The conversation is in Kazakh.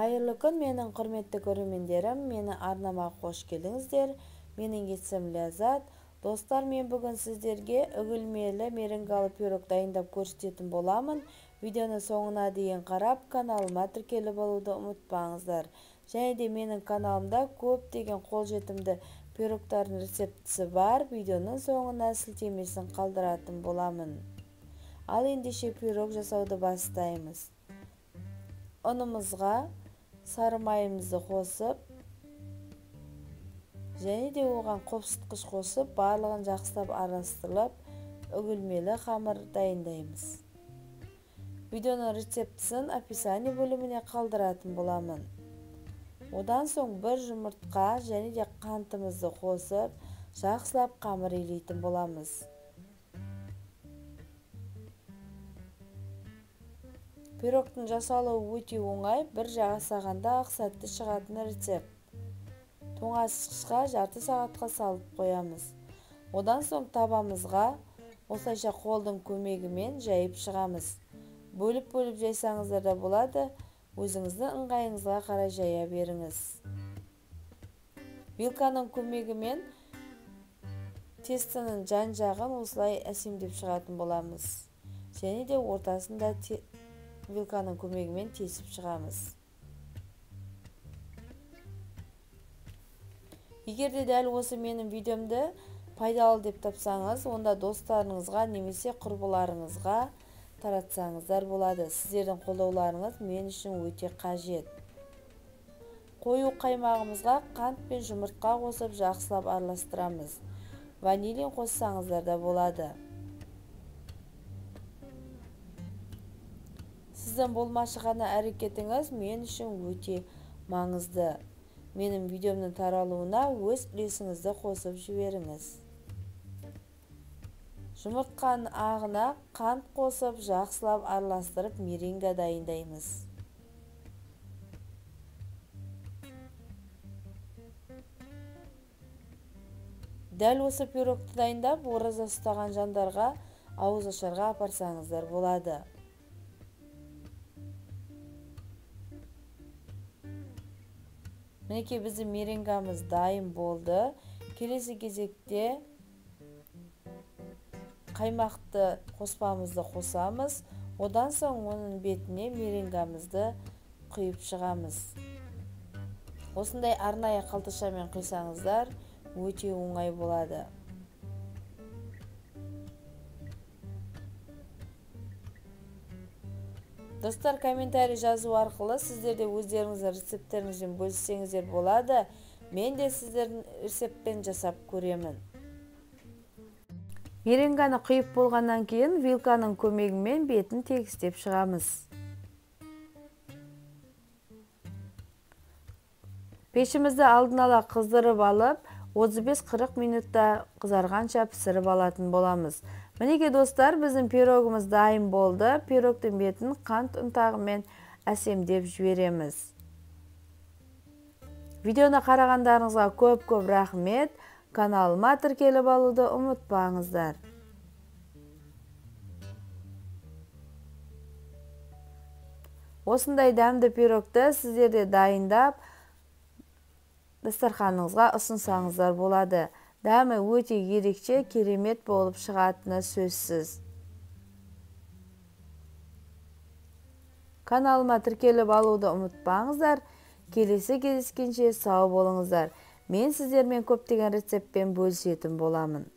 Қайырлы күн, менің құрметті көрермендерім, мені арнама қош келдіңіздер. Менің есімім Ләззат. Достар, мен бүгін сіздерге үгілмелі меренгалы пирог дайындап көрсететін боламын. Видеоны соңына дейін қарап, каналыма тіркеліп алуды ұмытпаңыздар. Және де менің каналымда көптеген қолжетімді пирогтардың рецептісі бар. Видеоның соңына сілтемесін қалдыратын боламын. Ал ендеше пирог жасауды бастаймыз. Ұнымызға сары майымызды қосып, және де оған қопсытқыш қосып, барлығын жақсылап араластырып, үгілмелі қамыр дайындаймыз. Видеоның рецептісін описание бөліміне қалдыратын боламын. Одан соң бір жұмыртқа және де қантымызды қосып, жақсылап қамыр илейтін боламыз. Пирогтың жасалуы өте оңай, бір жасағанда ақ сәтті шығатын рецепт. Тоңазытқышқа жарты сағатқа салып қоямыз. Одан соң табамызға осылайша қолдың көмегімен жайып шығамыз. Бөліп-бөліп жайсаңыздар да болады, өзіңіздің ыңғайыңызға қарай жая беріңіз. Вилканың көмегімен тестінің жан-жағын осылай әсемдеп шығатын боламыз. Және де ортасында вилканың көмегімен тесіп шығамыз. Егер де дәл осы менің видеомды пайдалы деп тапсаңыз, онда достарыңызға немесе құрбыларыңызға таратсаңыздар болады. Сіздердің қолдауларыңыз мен үшін өте қажет. Қою қаймағымызға қант пен жұмыртқа қосып жақсылап араластырамыз. Ванилин қоссаңыздар да болады. Сіздің болмашы ғана әрекетіңіз мен үшін өте маңызды. Менің видеомның таралуына өз үлесіңізді қосып жіберіңіз. Жұмыртқаның ағына қант қосып жақсылап араластырып меренга дайындаймыз. Дәл осы пирогты дайындап, ораза ұстаған жандарға ауызашарға апарсаңыздар болады. Мінекей біздің меренгамыз дайын болды. Келесі кезекте қаймақты қоспамызды қосамыз. Одан соң оның бетіне меренгамызды құйып шығамыз. Осындай арнайы қалташамен құйсаңыздар өте оңай болады. Достар, комментарий жазу арқылы сіздер де өздеріңіздің рецепттеріңізбен бөліссеңіздер болады. Мен де сіздердің рецептпен жасап көремін. Меренганы құйып болғаннан кейін вилканың көмегімен бетін тегістеп шығамыз. Пешімізді алдын ала қыздырып алып, 35-40 минутта қызарғанша пісіріп алатын боламыз. Мінекей достар, біздің пирогымыз дайын болды. Пирогтың бетін қант ұнтағымен әсемдеп жібереміз. Видеоны қарағандарыңызға көп-көп рахмет. Каналыма тіркеліп алуды ұмытпаңыздар. Осындай дәмді пирогты сіздер де дайындап, дастарханыңызға ұсынсаңыздар болады. Дәмі өте ерекше, керемет болып шығатыны сөзсіз. Каналыма тіркеліп алуды ұмытпаңыздар. Келесі кездескенше сау болыңыздар. Мен сіздермен көптеген рецептпен бөлісетін боламын.